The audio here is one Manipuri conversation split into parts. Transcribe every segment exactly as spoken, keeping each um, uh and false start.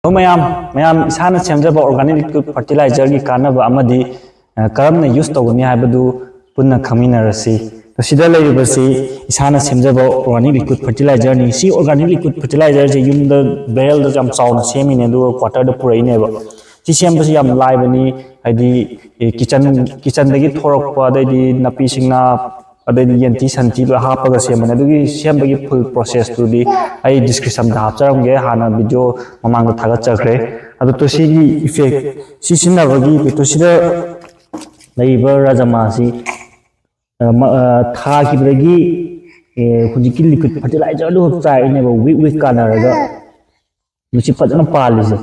ꯍꯜꯂꯣ ꯃꯌꯥꯝ, ꯃꯌꯥꯝ ꯏꯁꯥꯅ ꯁꯦꯝꯖꯕ organic liquid fertilizer ꯒꯤ ꯀꯥꯟꯅꯕ ꯑꯃꯗꯤ, ꯑ, ꯀꯔꯝꯅ use ꯇꯧꯒꯅꯤ ꯍꯥꯏꯕꯗꯨ ꯄꯨꯟꯅ ꯈꯪꯃꯤꯟꯅꯔꯁꯤ꯫ ꯃꯁꯤꯗ ꯂꯩꯔꯤꯕꯁꯤ ꯏꯁꯥꯅ ꯁꯦꯝꯖꯕ organic liquid fertilizer ꯅꯤ꯫ ꯁꯤ organic liquid fertilizer ꯁꯦ ꯌꯨꯝꯗ barrel ꯗ ꯌꯥꯝ ꯆꯥꯎꯅ ꯁꯦꯝꯃꯤꯅꯦ, ꯑꯗꯨꯒ quarter ꯗ ꯄꯨꯔꯛꯏꯅꯦꯕ꯫ ꯁꯤ ꯁꯦꯝꯕꯁꯤ ꯌꯥꯝ ꯂꯥꯏꯕꯅꯤ, ꯍꯥꯏꯗꯤ, ꯑꯦ, kitchen, kitchen ꯗꯒꯤ ꯊꯣꯔꯛꯄ, ꯑꯗꯩꯗꯤ ꯅꯥꯄꯤ ꯁꯤꯡꯅꯥ, ꯑꯗꯩꯗꯤ ꯌꯦꯟꯊꯤ ꯁꯟꯊꯤ ꯂꯣꯏ ꯍꯥꯞꯄꯒ ꯁꯦꯝꯕꯅꯦ꯫ ꯑꯗꯨꯒꯤ ꯁꯦꯝꯕꯒꯤ full process ꯇꯨꯗꯤ ꯑꯩ description ꯗ ꯍꯥꯞꯆꯔꯝꯒꯦ, ꯍꯥꯟꯅ video ꯃꯃꯥꯡꯗ ꯊꯥꯒꯠꯆꯈ꯭ꯔꯦ꯫ ꯑꯗꯣ ꯇꯨ ꯁꯤꯒꯤ effect, ꯁꯤ ꯁꯤꯖꯤꯟꯅꯕꯒꯤ ꯇꯨ ꯁꯤꯗ ꯂꯩꯔꯤꯕ ꯔꯥꯖꯃꯥꯁꯤ, ꯑ, ꯃ-, ꯑ, ꯊꯥꯈꯤꯕꯗꯒꯤ, ꯑꯦ, ꯍꯧꯖꯤꯛꯀꯤ liquid fertilizer ꯗꯨ ꯈꯛ ꯆꯥꯏꯔꯤꯅꯦꯕ, week week ꯀꯥꯟꯅꯔꯒ꯫ ꯃꯁꯤ ꯐꯖꯅ ꯄꯥꯜꯂꯤꯁꯦ꯫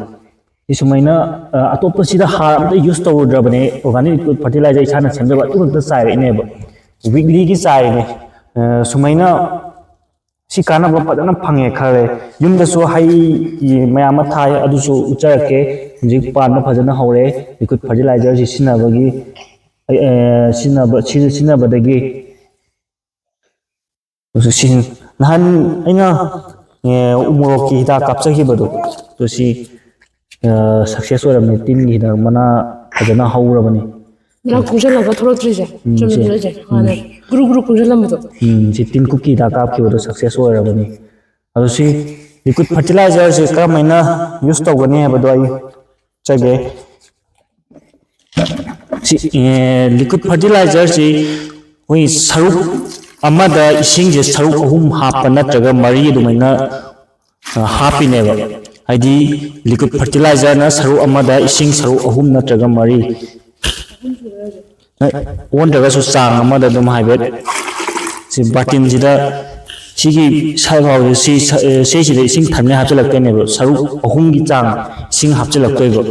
ꯁꯤ ꯁꯨꯃꯥꯏꯅ, ꯑ, ꯑꯇꯣꯞꯄ ꯁꯤꯗ ꯍꯥꯔ ꯑꯝꯇ use ꯇꯧꯔꯨꯗ꯭ꯔꯕꯅꯦ, organic liquid fertilizer ꯏꯁꯥꯅ ꯁꯦꯝꯖꯕ ꯑꯗꯨ ꯈꯛꯇ ꯆꯥꯏꯔꯛꯏꯅꯦꯕ꯫ Weekly ꯒꯤ ꯆꯥꯏꯔꯤꯅꯦ꯫ ꯑ, ꯁꯨꯃꯥꯏꯅ ꯁꯤ ꯀꯥꯟꯅꯕ ꯐꯖꯅ ꯐꯪꯉꯦ ꯈꯜꯂꯦ꯫ ꯌꯨꯝꯗꯁꯨ ꯍꯩ ꯃꯌꯥꯝ ꯑꯃ ꯊꯥꯏ, ꯑꯗꯨꯁꯨ ꯎꯠꯆꯔꯛꯀꯦ꯫ ꯍꯧꯖꯤꯛ ꯄꯥꯟꯕ ꯐꯖꯅ ꯍꯧꯔꯦ, liquid fertilizer ꯁꯤ ꯁꯤꯖꯤꯟꯅꯕꯒꯤ, ꯑ, ꯁꯤꯖꯤꯟꯅꯕ-, ꯁꯤ-, ꯁꯤꯖꯤꯟꯅꯕꯗꯒꯤ꯫ ꯑꯗꯨ ꯁꯤ ꯅꯍꯥꯟ ꯑꯩꯅ, ꯑꯦ, ꯎꯃꯣꯔꯣꯛꯀꯤ ꯍꯤꯗꯥꯛ ꯀꯥꯞꯆꯈꯤꯕꯗꯣ, ꯑꯗꯨ ꯁꯤ, ꯑ, success ꯑꯣꯏꯔꯝꯃꯦ꯫ ꯇꯤꯟꯒꯤ ꯍꯤꯗꯥꯛ ꯃꯅꯥ ꯐꯖꯅ ꯍꯧꯔꯕꯅꯤ꯫ ꯃꯅꯥ ꯀꯨꯡꯁꯜꯂꯒ ꯊꯣꯛꯂꯛꯇ꯭ꯔꯤꯁꯦ꯫ ꯎꯝ, ꯆꯨꯝꯃꯦ, ꯁꯤ꯫ ꯆꯨꯝꯃꯦ, ꯆꯨꯝꯃꯦ꯫ ꯎꯝ꯫ ꯍꯥꯟꯅ ꯒꯨꯔꯨ ꯒꯨꯔꯨ ꯀꯨꯡꯁꯜꯂꯝꯕꯗꯣ꯫ ꯎꯝ, ꯁꯤ ꯇꯤꯟ ꯀꯨꯞꯀꯤ ꯍꯤꯗꯥꯛ ꯀꯥꯞꯈꯤꯕꯗꯣ success ꯑꯣꯏꯔꯕꯅꯤ꯫ ꯑꯗꯣ ꯁꯤ liquid fertilizer ꯁꯦ ꯀꯔꯝꯍꯥꯏꯅ use ꯇꯧꯒꯅꯤ ꯍꯥꯏꯕꯗꯣ ꯑꯩ ꯆꯠꯆꯒꯦ꯫ ꯁꯤ, ꯑꯦ, liquid fertilizer ꯁꯤ ꯑꯩꯈꯣꯏ ꯁꯔꯨꯛ ꯑꯃꯗ ꯏꯁꯤꯡꯁꯦ ꯁꯔꯨꯛ ꯑꯍꯨꯝ ꯍꯥꯞꯄ ꯅꯠꯇ꯭ꯔꯒ ꯃꯔꯤ ꯑꯗꯨꯃꯥꯏꯅ, ꯑ, ꯍꯥꯞꯄꯤꯅꯦꯕ꯫ ꯍꯥꯏꯗꯤ liquid fertilizer ꯅ ꯁꯔꯨꯛ ꯑꯃꯗ ꯏꯁꯤꯡ ꯁꯔꯨꯛ ꯑꯍꯨꯝ ꯅꯠꯇ꯭ꯔꯒ ꯃꯔꯤ, ꯑꯣꯟꯗ꯭ꯔꯒꯁꯨ ꯆꯥꯡ ꯑꯃꯗ ꯑꯗꯨꯝ ꯍꯥꯏꯐꯦꯠ ꯁꯤ ꯕꯥꯔꯇꯤꯟꯁꯤꯗ ꯁꯤꯒꯤ ꯁꯔꯨꯛ ꯐꯥꯎꯁꯦ ꯁꯤ ꯁ-, ꯑꯦ, ꯁꯤꯁꯤꯗ ꯏꯁꯤꯡ ꯊꯟꯅ ꯍꯥꯞꯆꯤꯜꯂꯛꯇꯣꯏꯅꯦꯕ꯫ ꯁꯔꯨꯛ ꯑꯍꯨꯝꯒꯤ ꯆꯥꯡ ꯏꯁꯤꯡ ꯍꯥꯞꯆꯤꯜꯂꯛꯇꯣꯏꯕ꯫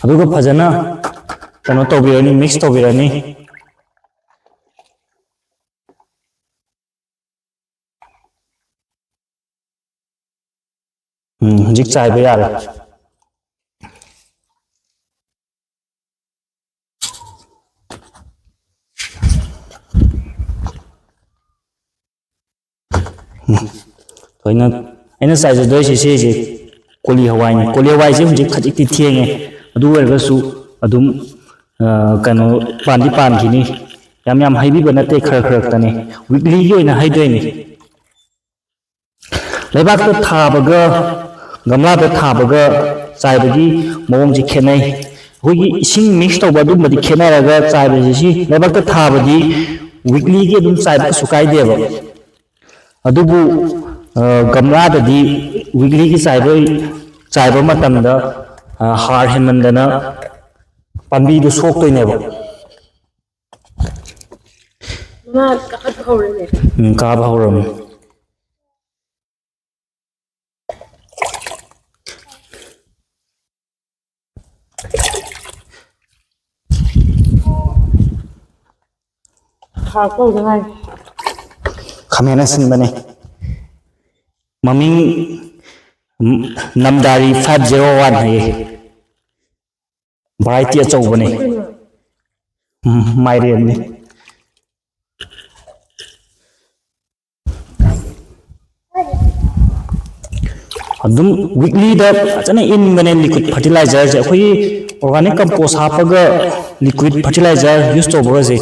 ꯑꯗꯨꯒ ꯐꯖꯅ ꯀꯩꯅꯣ ꯇꯧꯕꯤꯔꯅꯤ, mix ꯇꯧꯕꯤꯔꯅꯤ꯫ ꯎꯝ, ꯍꯧꯖꯤꯛ ꯆꯥꯏꯕ ꯌꯥꯔꯦ꯫ ꯊꯣꯏꯅ ꯑꯩꯅ ꯆꯥꯏꯖꯗꯣꯏꯁꯦ ꯁꯤꯁꯦ ꯀꯣꯂꯤ ꯍꯋꯥꯏꯅꯤ꯫ ꯀꯣꯂꯤ ꯍꯋꯥꯏꯁꯦ ꯍꯧꯖꯤꯛ ꯈꯖꯤꯛꯇꯤ ꯊꯦꯡꯉꯦ, ꯑꯗꯨ ꯑꯣꯏꯔꯒꯁꯨ ꯑꯗꯨꯝ, ꯑ, ꯀꯩꯅꯣ, ꯄꯥꯟꯗꯤ ꯄꯥꯟꯈꯤꯅꯤ꯫ ꯌꯥꯝ ꯌꯥꯝ ꯍꯩꯕꯤꯕ ꯅꯠꯇꯦ, ꯈꯔ ꯈꯔ ꯈꯛꯇꯅꯤ꯫ ꯋꯤꯛꯂꯤꯒꯤ ꯑꯣꯏꯅ ꯍꯩꯗꯣꯏꯅꯤ꯫ ꯂꯩꯕꯥꯛꯇ ꯊꯥꯕꯒ ꯒꯝꯂꯥꯗ ꯊꯥꯕꯒ ꯆꯥꯏꯕꯒꯤ ꯃꯑꯣꯡꯁꯦ ꯈꯦꯠꯅꯩ꯫ ꯑꯩꯈꯣꯏꯒꯤ ꯏꯁꯤꯡ ꯃꯤꯛꯁ ꯇꯧꯕ ꯑꯗꯨꯝꯕꯗꯤ ꯈꯦꯠꯅꯔꯒ ꯆꯥꯏꯕꯁꯦ ꯁꯤ ꯂꯩꯕꯥꯛꯇ ꯊꯥꯕꯗꯤ ꯋꯤꯛꯂꯤꯒꯤ ꯑꯗꯨꯝ ꯆꯥꯏꯕ ꯀꯩꯁꯨ ꯀꯥꯏꯗꯦꯕ꯫ ꯑꯗꯨꯕꯨ, ꯑ, ꯒꯝꯂꯥꯗꯗꯤ ꯋꯤꯛꯂꯤꯒꯤ ꯆꯥꯏꯕ, ꯆꯥꯏꯕ ꯃꯇꯝꯗ, ꯑ, ꯍꯥꯔ ꯍꯦꯟꯃꯟꯗꯅ ꯄꯥꯝꯕꯤꯗꯨ ꯁꯣꯛꯇꯣꯏꯅꯦꯕ꯫ ꯉꯥ ꯀꯥꯈꯠꯄ ꯍꯧꯔꯦꯅꯦ꯫ ꯎꯝ, ꯀꯥꯕ ꯍꯧꯔꯝꯃꯦ꯫ ꯍꯥꯞꯄ ꯍꯧꯗ ꯉꯥꯏꯔꯤ꯫ ꯈꯥꯃꯦꯟ ꯑꯁꯤꯟꯕꯅꯦ꯫ ꯃꯃꯤꯡ, ꯎꯝ, ꯅꯝꯗꯥꯔꯤ five zero one ꯍꯥꯏꯌꯦ꯫ ꯚꯦꯔꯥꯏꯇꯤ ꯑꯆꯧꯕꯅꯦ꯫ ꯎꯝ, ꯃꯥꯏꯔꯦꯟꯅꯦ꯫ ꯑꯗꯨꯝ ꯋꯤꯛꯂꯤꯗ ꯐꯖꯅ ꯏꯟꯕꯅꯦ ꯂꯤꯀ꯭ꯋꯤꯠ ꯐꯔꯇꯤꯂꯥꯏꯖꯔꯁꯦ꯫ ꯑꯩꯈꯣꯏꯒꯤ ꯑꯣꯔꯒꯥꯅꯤꯛ ꯀꯝꯄꯣꯁ ꯍꯥꯞꯄꯒ ꯂꯤꯀ꯭ꯋꯤꯠ ꯐꯔꯇꯤꯂꯥꯏꯖꯔ ꯌꯨꯁ ꯇꯧꯕꯒꯁꯦ,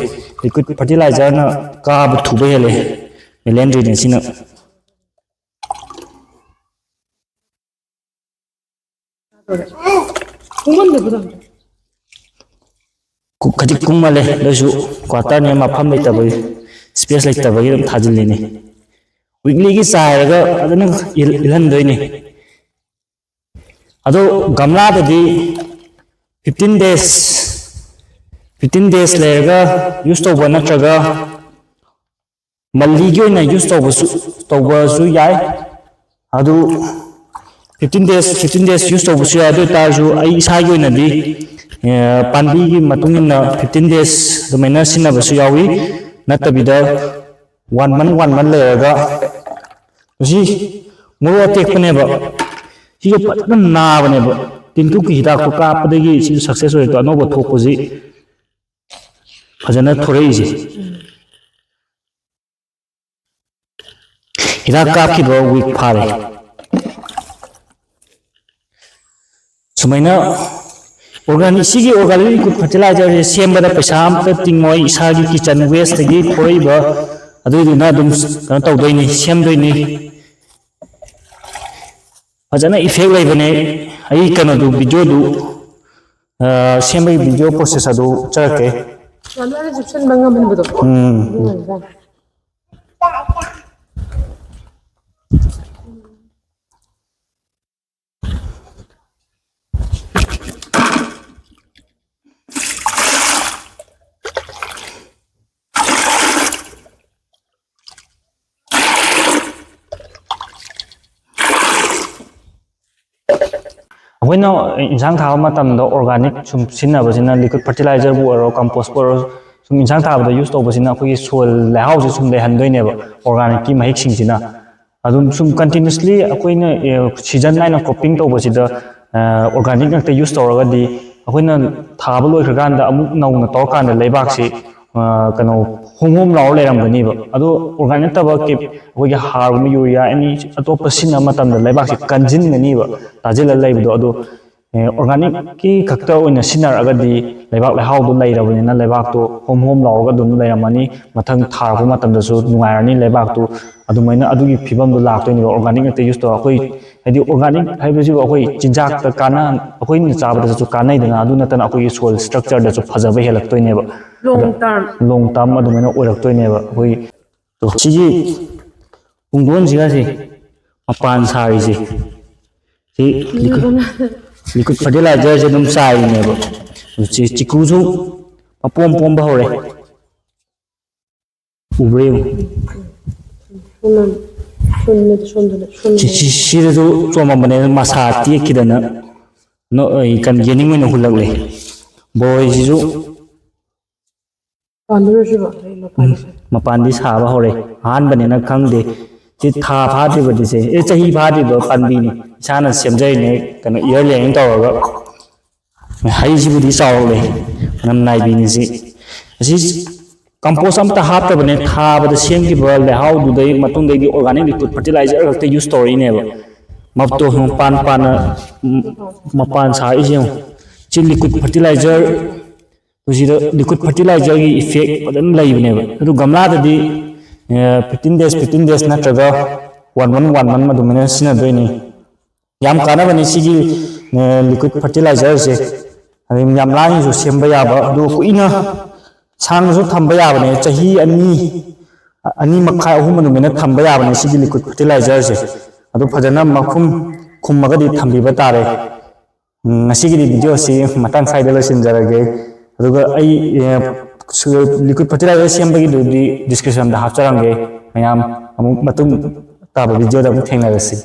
ꯂꯤꯀ꯭ꯋꯤꯠ ꯐꯔꯇꯤꯂꯥꯏꯖꯔꯅ ꯀꯥꯕ ꯊꯨꯕ ꯍꯦꯜꯂꯦ ꯃꯦꯂꯦꯟꯗ꯭ꯔꯤꯅ ꯁꯤꯅ꯫ ꯀꯨ-, ꯈꯖꯤꯛ ꯀꯨꯡꯃꯜꯂꯦ, ꯑꯗꯨꯁꯨ ꯀ꯭ꯋꯥꯇꯔꯅꯦ, ꯃꯐꯝ ꯂꯩꯇꯕꯒꯤ, ꯁ꯭ꯄꯦꯁ ꯂꯩꯇꯕꯒꯤ ꯑꯗꯨꯝ ꯊꯥꯖꯤꯜꯂꯤꯅꯤ꯫ ꯋꯤꯛꯂꯤꯒꯤ ꯆꯥꯏꯔꯒ ꯐꯖꯅ ꯏꯜ-, ꯏꯜꯍꯟꯗꯣꯏꯅꯤ꯫ ꯑꯗꯣ ꯒꯝꯂꯥꯗꯗꯤ fifteen days, fifteen days ꯂꯩꯔꯒ ꯌꯨꯁ ꯇꯧꯕ ꯅꯠꯇ꯭ꯔꯒ ꯃꯜꯂꯤꯒꯤ ꯑꯣꯏꯅ ꯌꯨꯁ ꯇꯧꯕꯁꯨ, ꯇꯧꯕꯁꯨ ꯌꯥꯏ꯫ ꯑꯗꯨ fifteen days, fifteen days use ꯇꯧꯕꯁꯨ ꯌꯥꯏ꯫ ꯑꯗꯨ ꯑꯣꯏ ꯇꯥꯔꯁꯨ ꯑꯩ ꯏꯁꯥꯒꯤ ꯑꯣꯏꯅꯗꯤ, ꯑꯦ, ꯄꯥꯝꯕꯤꯒꯤ ꯃꯇꯨꯡ ꯏꯟꯅ fifteen days ꯑꯗꯨꯃꯥꯏꯅ ꯁꯤꯖꯤꯟꯅꯕꯁꯨ ꯌꯥꯎꯏ꯫ ꯅꯠꯇꯕꯤꯗ one month, one month ꯂꯩꯔꯒ ꯁꯤ ꯃꯣꯔꯣꯛ ꯑꯇꯦꯛꯄꯅꯦꯕ꯫ ꯁꯤꯁꯨ ꯐꯖꯅ ꯅꯥꯕꯅꯦꯕ꯫ ꯇꯤꯟꯇꯨꯞꯀꯤ ꯍꯤꯗꯥꯛꯇꯣ ꯀꯥꯞꯄꯗꯒꯤ ꯁꯤꯁꯨ ꯁꯛꯁꯦꯁ ꯑꯣꯏꯔꯛꯇꯣ, ꯑꯅꯧꯕ ꯊꯣꯛꯄꯁꯤ ꯐꯖꯅ ꯊꯣꯔꯛꯏꯁꯦ꯫ ꯍꯤꯗꯥꯛ ꯀꯥꯞꯈꯤꯕ ꯋꯤꯛ ꯐꯥꯔꯦ꯫ ꯁꯨꯃꯥꯏꯅ ꯑꯣꯔꯒꯥꯅꯤꯛ, ꯁꯤꯒꯤ ꯑꯣꯔꯒꯥꯅꯤꯛ ꯂꯤꯀ꯭ꯋꯤꯠ ꯐꯔꯇꯤꯂꯥꯏꯖꯔꯁꯦ ꯁꯦꯝꯕꯗ ꯄꯩꯁꯥ ꯑꯝꯇ ꯇꯤꯡꯉꯣꯏ, ꯏꯁꯥꯒꯤ ꯀꯤꯠꯆꯟ ꯋꯦꯁꯇꯒꯤ ꯊꯣꯛꯏꯕ ꯑꯗꯨꯏꯗꯨꯅ ꯑꯗꯨꯝ ꯀꯩꯅꯣ ꯇꯧꯗꯣꯏꯅꯤ, ꯁꯦꯝꯗꯣꯏꯅꯤ꯫ ꯐꯖꯅ ꯏꯐꯦꯛ ꯂꯩꯕꯅꯦ꯫ ꯑꯩ ꯀꯩꯅꯣꯗꯨ, ꯚꯤꯗꯤꯑꯣꯗꯨ, ꯑ, ꯁꯦꯝꯕꯒꯤ ꯚꯤꯗꯤꯑꯣ ꯄ꯭ꯔꯣꯁꯦꯁ ꯑꯗꯨ ꯎꯠꯆꯔꯛꯀꯦ꯫ ꯃꯥꯅ ꯆꯨꯞꯁꯟꯕ ꯉꯝꯍꯟꯕꯗꯣ꯫ ꯎꯝ꯫ ꯑꯗꯨ ꯑꯣꯏꯔꯖꯥꯠꯅꯤ꯫ ꯑꯩꯈꯣꯏꯅ ꯏꯟꯁꯥꯡ ꯊꯥꯕ ꯃꯇꯝꯗ ꯑꯣꯔꯒꯥꯅꯤꯛ ꯁꯨꯝ ꯁꯤꯖꯤꯟꯅꯕꯁꯤꯅ, ꯂꯤꯀ꯭ꯋꯤꯠ ꯐꯔꯇꯤꯂꯥꯏꯖꯔꯕꯨ ꯑꯣꯏꯔꯣ, ꯀꯝꯄꯣꯁꯄꯨ ꯑꯣꯏꯔꯣ, ꯁꯨꯝ ꯏꯟꯁꯥꯡ ꯊꯥꯕꯗ ꯌꯨꯁ ꯇꯧꯕꯁꯤꯅ ꯑꯩꯈꯣꯏꯒꯤ ꯁꯣꯏꯜ ꯂꯩꯍꯥꯎꯁꯦ ꯁꯨꯝ ꯂꯩꯍꯟꯗꯣꯏꯅꯦꯕ, ꯑꯣꯔꯒꯥꯅꯤꯛꯀꯤ ꯃꯍꯤꯛꯁꯤꯡꯁꯤꯅ꯫ ꯑꯗꯨꯝ ꯁꯨꯝ ꯀꯟꯇꯤꯅ꯭ꯌꯨꯁꯂꯤ ꯑꯩꯈꯣꯏꯅ, ꯑꯦ, ꯁꯤꯖꯟ ꯅꯥꯏꯅ ꯀ꯭ꯔꯣꯞꯄꯤꯡ ꯇꯧꯕꯁꯤꯗ, ꯑ, ꯑꯣꯔꯒꯥꯅꯤꯛ ꯉꯥꯛꯇ ꯌꯨꯁ ꯇꯧꯔꯒꯗꯤ, ꯑꯩꯈꯣꯏꯅ ꯊꯥꯕ ꯂꯣꯏꯈ꯭ꯔꯀꯥꯟꯗ ꯑꯃꯨꯛ ꯅꯧꯅ ꯇꯧꯔꯀꯥꯟꯗ ꯂꯩꯕꯥꯛꯁꯤ, ꯑ, ꯀꯩꯅꯣ, ꯍꯣꯝ ꯍꯣꯝ ꯂꯥꯎꯔ ꯂꯩꯔꯝꯒꯅꯤꯕ꯫ ꯑꯗꯣ ꯑꯣꯔꯒꯥꯅꯤꯛ ꯅꯠꯇꯕ ꯀꯦ-, ꯑꯩꯈꯣꯏꯒꯤ ꯍꯥꯔꯒꯨꯝꯕ, ꯌꯨꯔꯤꯌꯥ, ꯑꯦꯅꯤ ꯑꯇꯣꯞꯄ ꯁꯤꯖꯤꯟꯅꯕ ꯃꯇꯝꯗ ꯂꯩꯕꯥꯛꯁꯤ ꯀꯟꯁꯤꯟꯒꯅꯤꯕ, ꯇꯥꯁꯤꯜꯂ ꯂꯩꯕꯗꯣ꯫ ꯑꯗꯣ, ꯑꯦ, ꯑꯣꯔꯒꯥꯅꯤꯛꯀꯤ ꯈꯛꯇ ꯑꯣꯏꯅ ꯁꯤꯖꯤꯟꯅꯔꯒꯗꯤ ꯂꯩꯕꯥꯛ ꯂꯩꯍꯥꯎꯗꯣ ꯂꯩꯔꯕꯅꯤꯅ ꯂꯩꯕꯥꯛꯇꯣ ꯍꯣꯝ ꯍꯣꯝ ꯂꯥꯎꯔꯒ ꯑꯗꯨꯝ ꯂꯩꯔꯝꯃꯅꯤ꯫ ꯃꯊꯪ ꯊꯥꯔꯛꯄ ꯃꯇꯝꯗꯁꯨ ꯅꯨꯡꯉꯥꯏꯔꯅꯤ ꯂꯩꯕꯥꯛꯇꯨ꯫ ꯑꯗꯨꯃꯥꯏꯅ ꯑꯗꯨꯒꯤ ꯐꯤꯕꯝꯗꯣ ꯂꯥꯛꯇꯣꯏꯅꯦꯕ꯫ ꯑꯣꯔꯒꯥꯅꯤꯛ ꯉꯥꯛꯇ ꯌꯨꯁ ꯇꯧꯔ ꯑꯩꯈꯣꯏ, ꯍꯥꯏꯗꯤ ꯑꯣꯔꯒꯥꯅꯤꯛ ꯍꯥꯏꯕꯁꯤꯕꯨ ꯑꯩꯈꯣꯏ ꯆꯤꯟꯖꯥꯛꯇ ꯀꯥꯟꯅ-, ꯑꯩꯈꯣꯏꯅ ꯆꯥꯕꯗꯁꯨ ꯀꯥꯟꯅꯩꯗꯅ, ꯑꯗꯨ ꯅꯠꯇꯅ ꯑꯩꯈꯣꯏꯒꯤ ꯁꯣꯏꯜ ꯁ꯭ꯇ꯭ꯔꯛꯆꯔꯗꯁꯨ ꯐꯖꯕ ꯍꯦꯜꯂꯛꯇꯣꯏꯅꯦꯕ꯫ ꯂꯣꯡ ꯇꯔꯝ꯫ ꯂꯣꯡ ꯇꯔꯝ ꯑꯗꯨꯃꯥꯏꯅ ꯑꯣꯏꯔꯛꯇꯣꯏꯅꯦꯕ꯫ ꯑꯩꯈꯣꯏ ꯁꯤꯒꯤ ꯄꯨꯡꯗꯣꯟꯁꯤꯒꯁꯦ ꯃꯄꯥꯟ ꯁꯥꯔꯤꯁꯦ ꯁꯤ ꯂꯤꯀ꯭ꯋꯤꯠ, ꯂꯤꯀ꯭ꯋꯤꯠ ꯐꯔꯇꯤꯂꯥꯏꯖꯔꯁꯦ ꯑꯗꯨꯝ ꯆꯥꯏꯔꯤꯅꯦꯕ꯫ ꯁꯤ ꯆꯤꯀꯨꯁꯨ ꯃꯄꯣꯝ ꯄꯣꯝꯕ ꯍꯧꯔꯦ꯫ ꯎꯕ꯭ꯔꯥ ꯌꯦꯡꯉꯨ꯫ ꯁꯣꯝꯗ-, ꯁꯣꯝꯗ-, ꯁꯣꯝꯗꯅ-, ꯁꯣꯝꯗꯅ-, ꯁꯤ-, ꯁꯤ-, ꯁꯤꯗꯁꯨ ꯆꯣꯡꯉꯝꯕꯅꯦ, ꯃꯁꯥ ꯇꯦꯛꯈꯤꯗꯅ ꯅꯣ-, ꯑꯩ ꯀꯟ-, ꯌꯦꯅꯤꯡ ꯑꯣꯏꯅ ꯍꯨꯜꯂꯛꯂꯦ꯫ ꯕꯣꯔꯣꯏꯁꯤꯁꯨ ꯄꯥꯟꯗꯣꯏꯔꯣ ꯁꯤꯕꯣ? ꯑꯩ ꯃꯄꯥꯟꯗ ꯎꯝ, ꯁꯥꯏ꯫ ꯃꯄꯥꯟꯗꯤ ꯁꯥꯕ ꯍꯧꯔꯦ꯫ ꯑꯍꯥꯟꯕꯅꯤꯅ ꯈꯪꯗꯦ꯫ ꯁꯤ ꯊꯥ ꯐꯥꯗ꯭ꯔꯤꯕꯗꯤ ꯁꯦ, ꯑꯦ, ꯆꯍꯤ ꯐꯥꯗ꯭ꯔꯤꯕ ꯄꯥꯝꯕꯤꯅꯤ꯫ ꯏꯁꯥꯅ ꯁꯦꯝꯖꯔꯤꯅꯦ, ꯀꯩꯅꯣ, ꯏꯌꯔ ꯂꯦꯌꯔꯤꯡ ꯇꯧꯔꯒ꯫ ꯍꯩꯁꯤꯕꯨꯗꯤ ꯆꯥꯎꯔꯛꯂꯦ, ꯃꯅꯝ ꯅꯥꯏꯕꯤꯅꯤ ꯁꯤ꯫ ꯑꯁꯤ ꯀꯝꯄꯣꯁ ꯑꯝꯇ ꯍꯥꯞꯇꯕꯅꯦ, ꯊꯥꯕꯗ ꯁꯦꯝꯈꯤꯕ ꯂꯩꯍꯥꯎꯗꯨꯗꯩ ꯃꯇꯨꯡꯗꯒꯤ organic liquid fertilizer ꯈꯛꯇ use ꯇꯧꯔꯛꯏꯅꯦꯕ꯫ ꯃꯞꯇꯣ ꯃꯄꯥꯟ ꯄꯥꯟꯅ, ꯎꯝ, ꯃꯄꯥꯟ ꯁꯥꯔꯛꯏꯁꯦ ꯌꯦꯡꯉꯨ꯫ ꯁꯤ liquid fertilizer, ꯁꯤꯗ liquid fertilizerꯒꯤ effect ꯐꯖꯅ ꯂꯩꯕꯅꯦꯕ꯫ ꯑꯗꯨ ꯒꯝꯂꯥꯗꯗꯤ, ꯑꯦ, fifteen days, fifteen days ꯅꯠꯇ꯭ꯔꯒ one month, one month ꯑꯗꯨꯃꯥꯏꯅ ꯁꯤꯖꯤꯟꯅꯗꯣꯏꯅꯤ꯫ ꯌꯥꯝ ꯀꯥꯟꯅꯕꯅꯤ ꯁꯤꯒꯤ, ꯑꯦ, liquid fertilizerꯁꯦ꯫ ꯑꯗꯩ ꯌꯥꯝ ꯂꯥꯏꯅꯁꯨ ꯁꯦꯝꯕ ꯌꯥꯕ, ꯑꯗꯨ ꯀꯨꯏꯅ ꯁꯥꯡꯅꯁꯨ ꯊꯝꯕ ꯌꯥꯕꯅꯦ꯫ ꯆꯍꯤ ꯑꯅꯤ, ꯑꯅꯤ ꯃꯈꯥꯏ, ꯑꯍꯨꯝ ꯑꯗꯨꯃꯥꯏꯅ ꯊꯝꯕ ꯌꯥꯕꯅꯦ ꯁꯤꯒꯤ liquid fertilizerꯁꯦ꯫ ꯑꯗꯨ ꯐꯖꯅ ꯃꯈꯨꯝ ꯈꯨꯝꯃꯒꯗꯤ ꯊꯝꯕꯤꯕ ꯇꯥꯔꯦ꯫ ꯎꯝ, ꯉꯁꯤꯒꯤꯗꯤ videoꯁꯤ ꯃꯇꯥꯡ ꯁ꯭ꯋꯥꯏꯗ ꯂꯣꯏꯁꯤꯟꯖꯔꯒꯦ꯫ ꯑꯗꯨꯒ ꯑꯩ, ꯑꯦ, ꯁꯨ-, liquid fertilizer ꯁꯦꯝꯕꯒꯤꯗꯨꯗꯤ descriptionꯗ ꯍꯥꯞꯆꯔꯝꯒꯦ꯫ ꯃꯌꯥꯝ ꯑꯃꯨꯛ ꯃꯇꯨꯡ ꯇꯥꯕ videoꯗ ꯑꯃꯨꯛ ꯊꯦꯡꯅꯔꯁꯤ꯫